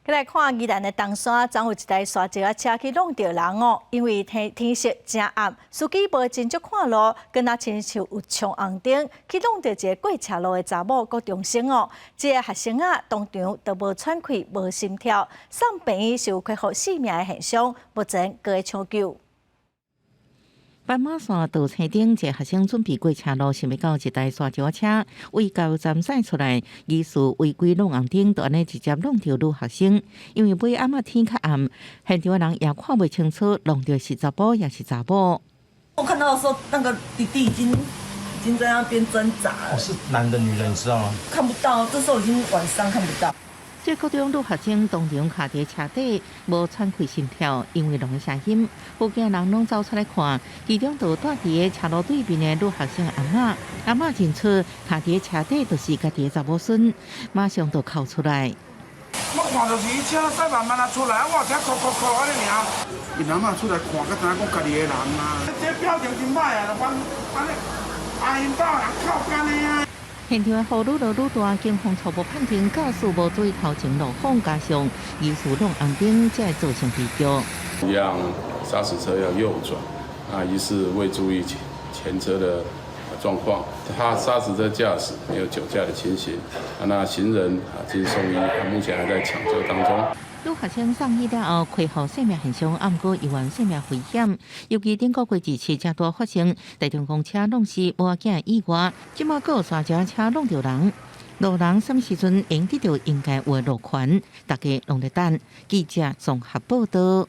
Speaker 1: 來看宜蘭的冬山，昨有一台沙石仔車去挵著人哦，因為天天色誠暗，司機無真足看路，敢若親像有衝紅燈，去挵著一個過斜路的查某國中生哦。這个學生仔當場都無喘氣、無心跳，送病院是有恢復性命的現象，目前閣咧搶救。
Speaker 8: 斑馬線道青頂，一个學生準備過車路，想欲到一台沙石車為加油站駛出來，疑似違規挵紅燈，就按呢直接挵著女學生。因為尾暗仔天較暗，現場的人也看袂清楚，挵著是查埔抑是查某。
Speaker 14: 我看到的時候，那個弟弟已經在那邊掙扎了。
Speaker 22: 哦，是男的女的，你知道嗎？
Speaker 14: 看不到，這時候已經晚上看不到。
Speaker 8: 這國中女學生當場卡佇車底，無喘氣心跳，因為挵的聲音，附近人攏走出來看，其中就蹛佇个車路對面的女學生阿嬤，阿嬤認出卡佇個車底就是家己的查某孫，馬上就哭出來。
Speaker 23: 我看著是伊車駛慢慢仔出來，我聽哭哭哭按呢爾。𪜶阿嬤出來看，才知影講家己的人啊。這表情真歹啊，就按呢，阿𪜶兜人哭干的啊。
Speaker 8: 現場的雨愈落愈大，警方初步判定駕駛無注意頭前路況，加上疑似挵紅燈，才會造成悲劇。
Speaker 24: 一輛砂石車要右轉，那疑似未注意前車的狀況，他砂石車駕駛沒有酒駕的情形，那行人啊經送醫，目前還在搶救當中。
Speaker 8: 女學生送醫了後，恢復生命現象，毋過猶原性命危險。尤其頂個月二七才拄發生，台中公車挵死某仔囝意外，這馬閣有沙石車挵著人，路人啥物時陣會得著應該有的路權，大家攏咧等。記者綜合報導。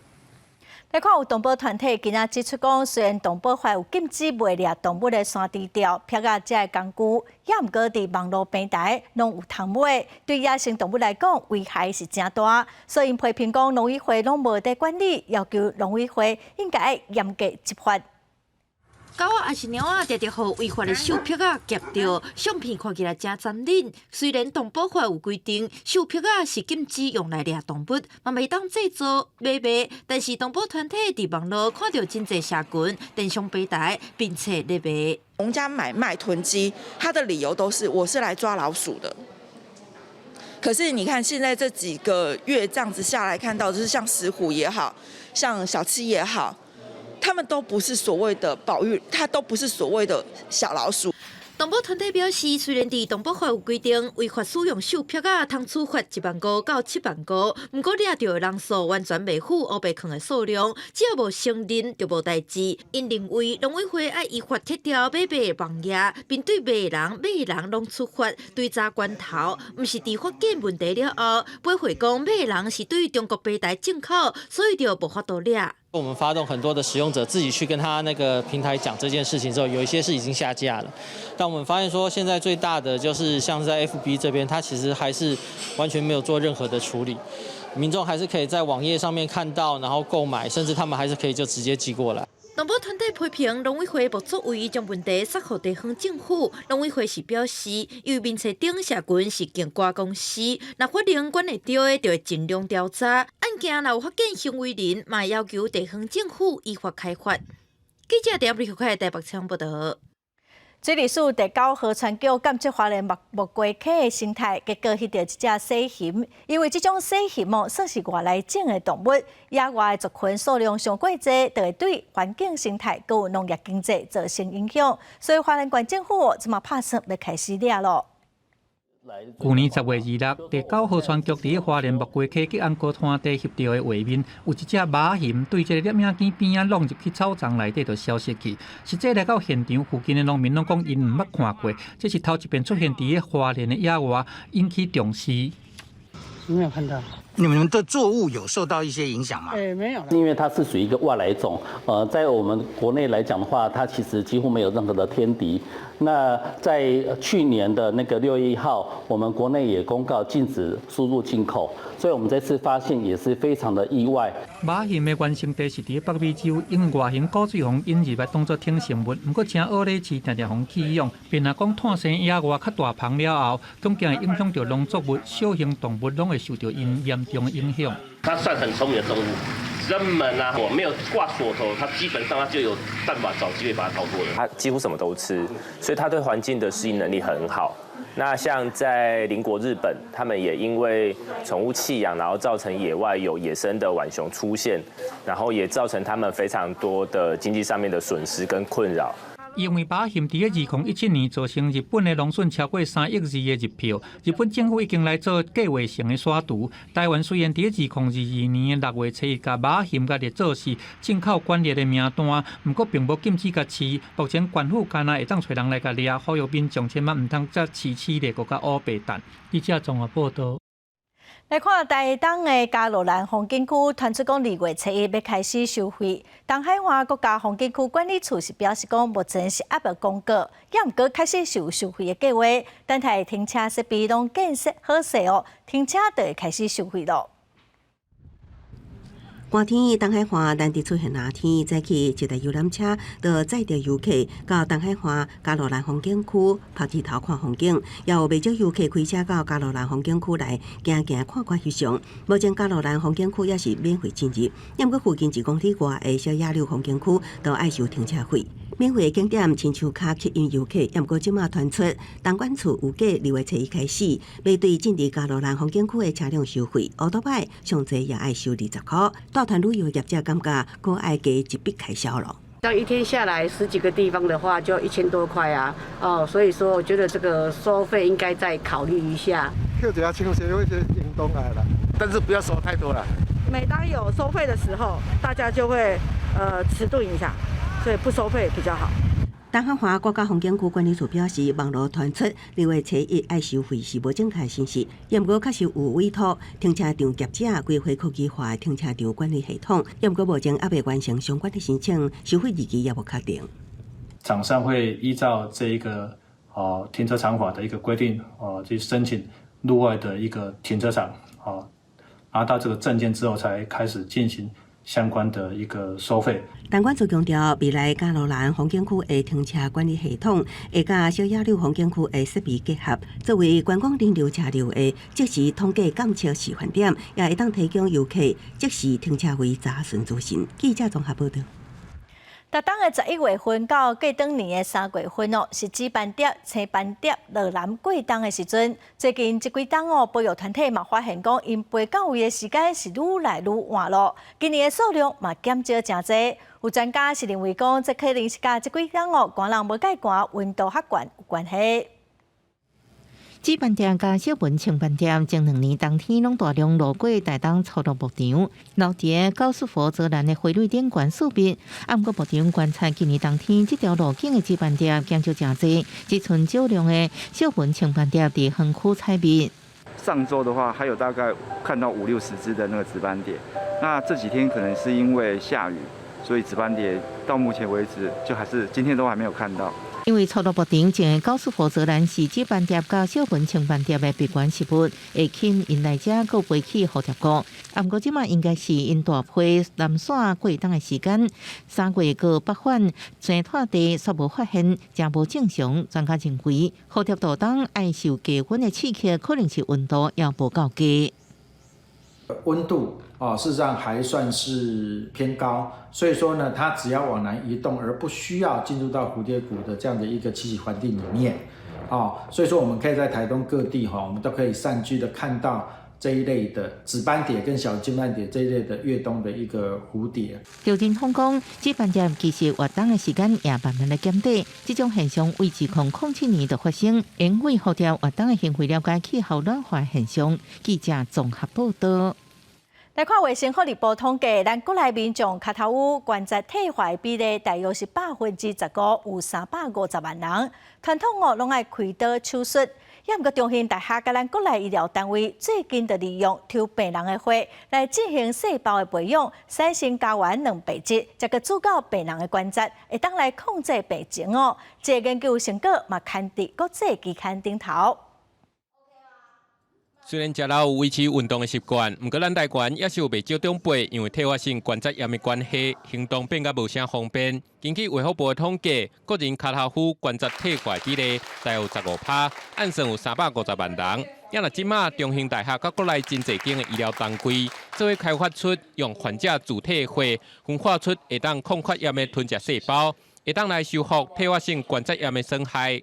Speaker 1: 來看有動保團體今仔指出講，雖然動保法有禁止賣掠動物的山豬釣、拍仔這个工具，也毋過佇網路平台攏有通買，對野生動物來講危害是誠大。所以批評講農委會攏無佇管理，要求農委會應該嚴格執法。
Speaker 25: 狗仔抑是貓仔，常常予違法的獸癖仔夾著，相片看起來誠殘忍。雖然動保法有規定，獸癖仔是禁止用來掠動物，嘛袂當製作買賣，但是動保團體佇網路看著真濟社群、電商平台，並且咧賣。
Speaker 26: 農家買賣囤積，他的理由都是我是來抓老鼠的。可是你看現在這幾個月這樣子下來，看到就是像石虎也好，像小七也好。他們都不是所謂的保育，它都不是所謂的小老鼠。
Speaker 25: 動保團體表示，雖然佇動保法有規定，違法使用獸癖仔通處罰1萬5到7萬5，毋過掠著的人數完全袂符烏白囥的數量，只要無承認就無代誌。𪜶認為農委會愛依法撤掉買賣網頁，並對賣人、買人攏處罰，追查關頭，毋是佇發現問題了後，掰回講買人是對中國平台進口，所以就無法度掠。
Speaker 2: 我們發動很多的使用者自己去跟他那個平台講這件事情之後，有一些是已經下架了。但我們發現說，現在最大的就是像在 FB 這邊，它其實還是完全沒有做任何的處理，民眾還是可以在網頁上面看到，然後購買，甚至他們還是可以就直接寄過來。
Speaker 25: 動保團體批評農委會無作為，將問題撒予地方政府。農委會是表示，因為面冊頂社群是經掛公司，若發現管會著的，就會盡量調查。案件若有發現行為人，嘛要求地方政府依法開罰。記者 W 台北報道。
Speaker 1: 水利署第九河川局監測花蓮木瓜溪的生態，結果翕著一隻洗熊。因為這種洗熊哦，算是外來種的動物，野外的族群數量傷過濟，就會對環境生態閣有農業經濟造成影響。所以花蓮縣政府這馬拍算欲開始掠囉。
Speaker 6: 舊年10月26，第九河川局佇花蓮木瓜溪吉安高灘地翕著的畫面，有一隻馬熊對這個攝影機邊仔挵入去草叢內底就消失去。實際來到現場附近的農民攏講，𪜶毋捌看過，這是頭一遍出現佇花蓮的野外，引起重視。
Speaker 9: 沒有看到。
Speaker 10: 你們的作物有受到一些影響嗎？
Speaker 9: 欸，沒有。
Speaker 11: 因為它是屬於一個外來種，在我們國內來講的話，它其實幾乎沒有任何的天敵。那在去年的那個6月1號，我們國內也公告禁止輸入進口，所以我們這次發現也是非常的意外。
Speaker 6: 馬熊的原生地是佇北美洲，因為外形古錐予引入來當做寵食物，毋過誠惡咧飼，定定予棄養。變若講湠生野外較大棚了後，恐驚會影響著農作物、小型動物攏會受著𪜶嚴重的影響。
Speaker 15: 它算很聰明的動物，人們啊，我沒有掛鎖頭，它基本上它就有辦法找機會把它逃脫了。
Speaker 27: 它幾乎什麼都吃，所以它對環境的適應能力很好。那像在鄰國日本，他們也因為寵物棄養，然後造成野外有野生的浣熊出現，然後也造成他們非常多的經濟上面的損失跟困擾。
Speaker 6: 因為馬熊佇2017年造成日本的農損超過3億2的日票，日本政府已經來做計劃性的刪除。台灣雖然佇2022年6月7日共馬熊共列做是進口管制的名單，毋過並無禁止共飼。目前縣府干焦會當揣人來共掠，呼籲民眾千萬毋通再飼飼咧，閣較烏白蛋。記者綜合報道。
Speaker 1: 來看台東的加路蘭風景區，傳出講2月7日欲開始收費。東海岸國家風景區管理處是表示講，目前是猶未公告，也毋過開始是有收費的計劃。等待停車設備攏建設好勢哦，停車就會開始收費囉。
Speaker 3: 寒天東海岸難得出現熱天，早起一台遊覽車就載著遊客到東海岸加路蘭風景區曝日頭看風景，也有袂少遊客開車到加路蘭風景區來行行看看翕相。目前加路蘭風景區也是免費進入，毋過附近1公里外的小野柳風景區都愛收停車費。免費的景點親像較吸引遊客，毋過這馬傳出東管處有計2月7日開始，欲對進入加路蘭風景區的車輛收費，歐多擺上濟也愛收20箍。帶團旅遊業者感覺，閣愛加一筆開銷囉。
Speaker 28: 這樣一天下來十幾個地方的話，就1000多塊啊！哦，所以說我覺得這個收費應該再考慮一下。
Speaker 23: 但是不要收太多了。
Speaker 29: 每當有收費的時候，大家就會遲鈍一下，所以不收費比較好。
Speaker 3: 東海岸國家風景區管理處表示，網路傳出2月7日愛收費是無正確信息，也毋過確實有委託停車場業者規劃科技化停車場管理系統，也毋過目前猶未完成相關的申請，收費日期也無確定。
Speaker 30: 廠商會依照這一個停車場法的一個規定，哦去申請路外的一個停車場，哦拿到這個證件之後，才開始進行相關的一個收費。
Speaker 3: 東管處強調，未來加路蘭風景區的停車管理系統會佮小野柳風景區的設備結合，作為觀光人流車流的即時統計監測示範點，也會當提供遊客即時停車位查詢資訊。記者綜合報道。
Speaker 1: 逐冬的11月份到過轉年的3月份哦，是紫斑蝶、青斑蝶落南過冬的時陣。最近這幾冬哦，保育團體嘛發現講，𪜶飛到位的時間是愈來愈晚咯。今年的數量嘛減少誠濟。有專家是認為講，這可能是佮這幾冬哦，寒人無蓋寒，溫度較懸有關係。
Speaker 8: 紫斑蝶佮小紋青斑蝶前兩年冬天攏大量路過台東初鹿牧場，留佇高斯佛澤蘭的花蕊頂懸四壁。啊，毋過牧場觀察今年冬天這條路徑的紫斑蝶減少誠濟，只賰少量的小紋青斑蝶佇園區採蜜。
Speaker 5: 上週的話，還有大概看到五六十隻的那個紫斑蝶。那這幾天可能是因為下雨，所以紫斑蝶到目前為止就還是今天都還沒有看到。
Speaker 8: 因為初鹿牧場種的高斯佛澤蘭是紫斑蝶佮小紋青斑蝶的必選食物，會吸引𪜶來遮閣飛去蝴蝶谷。啊，毋過這馬應該是𪜶大批南徙過冬的時間，3月閣北返，生態地煞無發現，誠無正常。專家認為，蝴蝶渡冬愛受低溫的刺激，可能是溫度猶無夠低。
Speaker 7: 溫度啊，事實上還算是偏高，所以說呢，它只要往南移動，而不需要進入到蝴蝶谷的這樣的一個棲息環境裡面，啊，所以說我們可以在台東各地哈，我們都可以散居的看到這一類的紫斑蝶跟小金斑蝶這一類的越冬的一個蝴蝶。
Speaker 8: 劉振峰講，紫斑蝶其實越冬的時間也慢慢來減短，這種現象為2007年就發生，因為蝴蝶越冬的行為了解氣候暖化現象。記者綜合報道。
Speaker 1: 來看衛生福利部統計，咱國內民眾跤頭趺關節退化的比例大約是15%，有350萬人。傳統哦，攏愛開刀手術。猶毋過中興大學佮咱國內醫療單位最近就利用抽病人的血來進行細胞的培養，產生膠原蛋白質，才閣注到病人的關節，會當來控制病情哦。這個研究成果嘛，刊佇國際期刊頂頭。
Speaker 12: 雖然食老有維持運動的習慣，毋過咱台灣也是有袂少長輩因為退化性關節炎的關係，行動變甲無啥方便。根據衛福部的統計，國人跤頭趺關節退化比例大約15趴，按算有350萬人。猶若這馬中興大學佮國內真濟間的醫療單位，做伙開發出用患者自體血分化出會當抗發炎的吞食細胞，會當來修復退化性關節炎的損害。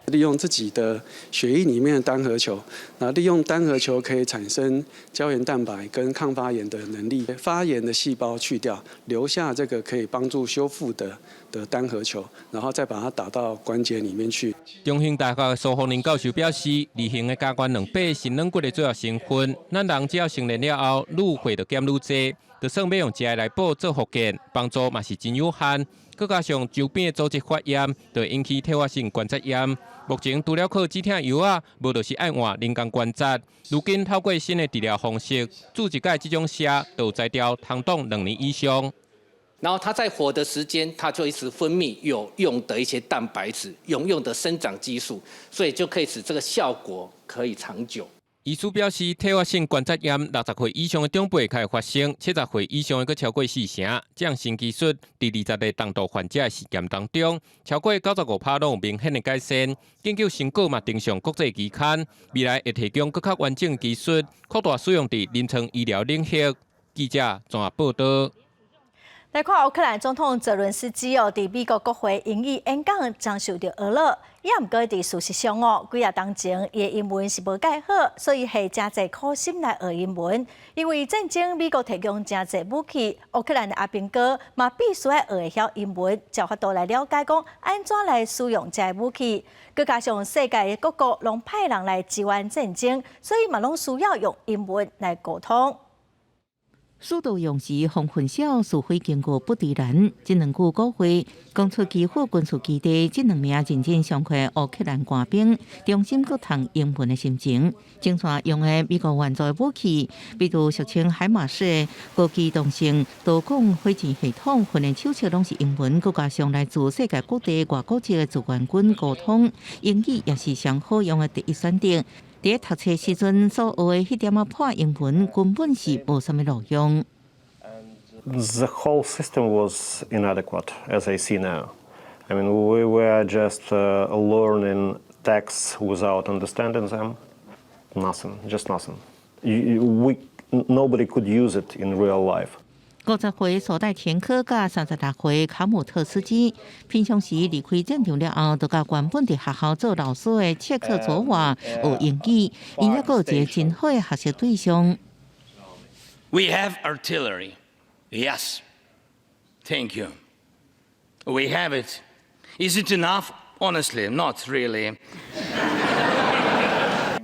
Speaker 13: 利用自己的血液裡面的單核球，那利用單核球可以產生膠原蛋白跟抗發炎的能力，發炎的細胞去掉，留下這個可以幫助修復的單核球，然後再把它打到關節裡面去。
Speaker 12: 中興大學蘇鳳林教授表示，二型的膠原蛋白是軟骨的主要成分，咱人只要成年了後，愈歲就減愈濟，就算欲用食的來補做復健，幫助嘛是真有限。閣加上周邊的組織發炎，就會引起退化性關節炎。目前除了靠止疼藥仔，無就是愛換人工關節。如今透過新的治療方式，注一擺這種血，就有才調通擋2年以上。
Speaker 16: 然後它在活的時間，它就一直分泌有用的一些蛋白質，有用的生長激素，所以就可以使這個效果可以長久。
Speaker 12: 醫師表示，退化性關節炎60歲以上的長輩較會發生，70歲以上的閣超過四成。這項新技術佇20個重度患者的試驗當中，超過95趴攏有明顯的改善。研究成果嘛登上國際期刊，未來會提供閣較完整技術，擴大使用佇臨床醫療領域。記者綜合報道。
Speaker 1: 來看烏克蘭總統澤倫斯基哦，佇美國國會英語演講，真受著呵咾。猶毋過佇事實上哦，幾若冬前伊的英文是無蓋好，所以下誠濟苦心來學英文。因為戰爭，美國提供誠濟武器，烏克蘭的阿兵哥嘛必須愛學會曉英文，才有法度來了解講按怎來使用這个武器。閣加上世界各國攏派人來支援戰爭，所以嘛攏需要用英文來溝通。
Speaker 8: 始作俑者黃混痟，是非經過不敵難，這兩句古話講出基輔軍事基地這兩名認真上課烏克蘭官兵，重新閣讀英文的心情。前線用的美國援助的武器，比如俗稱海馬斯的高機動性多管火箭系統，訓練手冊攏是英文，閣加上來自世界各地外國籍的志願軍溝通，英語也是上好用的第一選擇。佇讀冊時陣所學的彼點仔破英文，根本是無啥物路用。
Speaker 17: The whole system was inadequate, as I see now. I mean, we were just learning texts without understanding them. Nothing, just nothing. Nobody could use it in real life.
Speaker 8: 50歲蘇代前科佮36歲卡姆特斯基，平常時離開戰場了後，就佮原本佇學校做老師的切克佐娃學英語，𪜶猶閣有一個真好的學習對象。
Speaker 2: We have artillery. Yes. Thank you. We have it. Is it enough? Honestly, not really.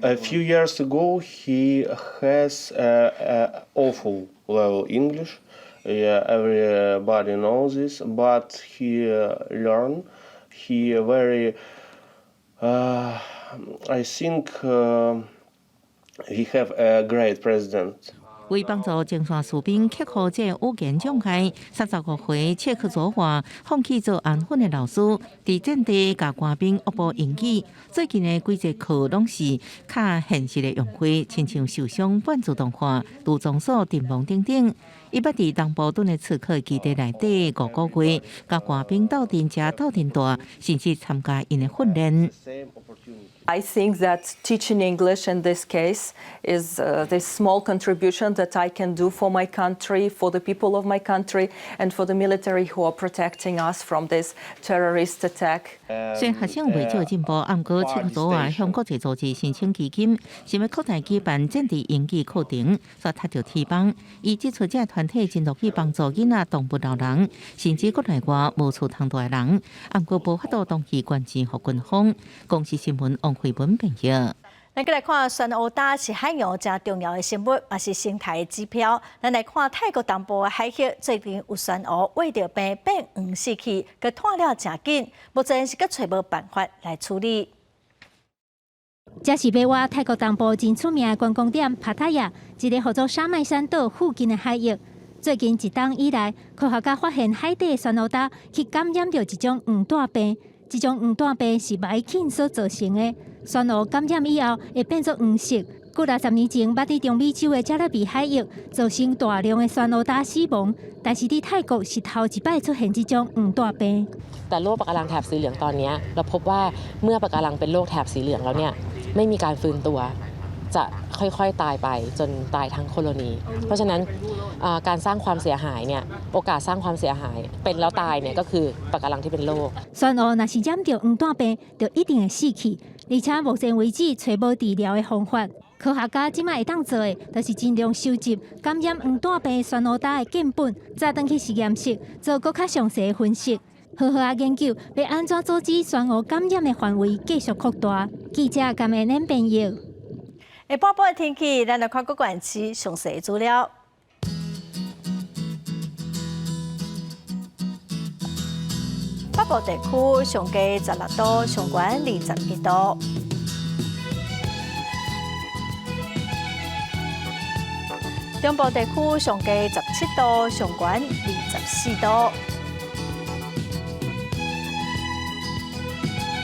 Speaker 17: A few years ago, he has a awful level English. Yeah, everybody knows this, but he learn. He very, I think he have a great president.
Speaker 8: 為幫助前線士兵克服這語言障礙，35歲切克佐娃放棄做安分的老師，佇戰地共官兵惡補英語。最近的幾節課攏是較現實的用會，親像受傷半自動化、除裝鎖陣亡等等。伊捌佇東部頓涅茨克基地內底5個月，佮官兵鬥陣食、鬥陣蹛，甚至參加𪜶的訓練。
Speaker 4: I think that teaching English in this case is this small contribution that I can do for my country, for the people of my country, and for the military who are protecting us from this terrorist attack.
Speaker 8: 雖然學生袂少進步，毋過切克佐娃向國際組織申請基金，想欲擴大舉辦戰地英語課程，煞踢著鐵枋。伊指出，這團體真樂意幫助囡仔、動物、老人，甚至國內外無厝通蹛的人，毋過無法度長期捐錢予軍方。公視新聞王慧文編譯。
Speaker 1: 咱閣來看酸烏焦是海洋誠重要的生物，也是生態的指標。咱來看泰國東部的海域，最近有酸烏穢著病變黃死去，閣湠了誠緊，目前是閣揣無辦法來處理。
Speaker 14: 這是欲倚泰國東部真出名的觀光點帕塔亞，一个號做沙麥山島附近的海域。最近一冬以來，科學家發現海底的酸烏焦去感染著一種黃疸病，這種黃疸病是黴菌所造成的。酸烏感染以後會變做黃色。幾若十年前，捌佇中美洲的加勒比海域造成大量的酸烏焦死亡，但是佇泰國是頭一擺出現這種黃疸病。
Speaker 18: แต่โรคปะการังแถบสีเหลืองตอนนี้เราพบว่าเมื่อปะการังเป็นโรคแถบสีเหลืองแล้วเนี่ยไม่มีการฟื้นตัวจะค่อยๆตายไปจนตายทั้งโคโลนีเพราะฉะนั้นการสร้างความเสียหายเนี่ยโอกาสสร้างความเสียหายเป็นแล้วตายเนี่ยก็คือปะการังที่เป็นโรค
Speaker 14: 酸烏若是染著黃疸病，就一定會死去，而且目前為止揣無治療的方法。科學家這擺會當做的，就是盡量收集感染黃疸病酸烏焦的樣本，再轉去實驗室做閣較詳細的分析。好好仔研究，欲按怎阻止酸烏感染的範圍繼續擴大。記者甘慧玲編譯。
Speaker 1: 下晡的天氣，咱來看各縣市詳細資料。北部地區上低16度，上懸21度。中部地區上低17度，上懸24度。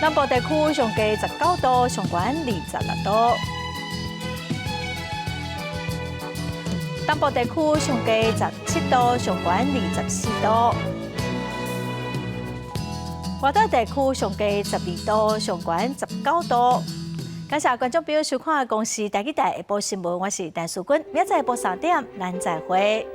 Speaker 1: 南部地區上低19度，上懸26度。東部地區上低17度，上懸24度。外島地區上低12度，上懸19度。感謝觀眾朋友收看《公視台語台》下晡新聞，我是陳淑君，明仔載下晡3點，咱再會。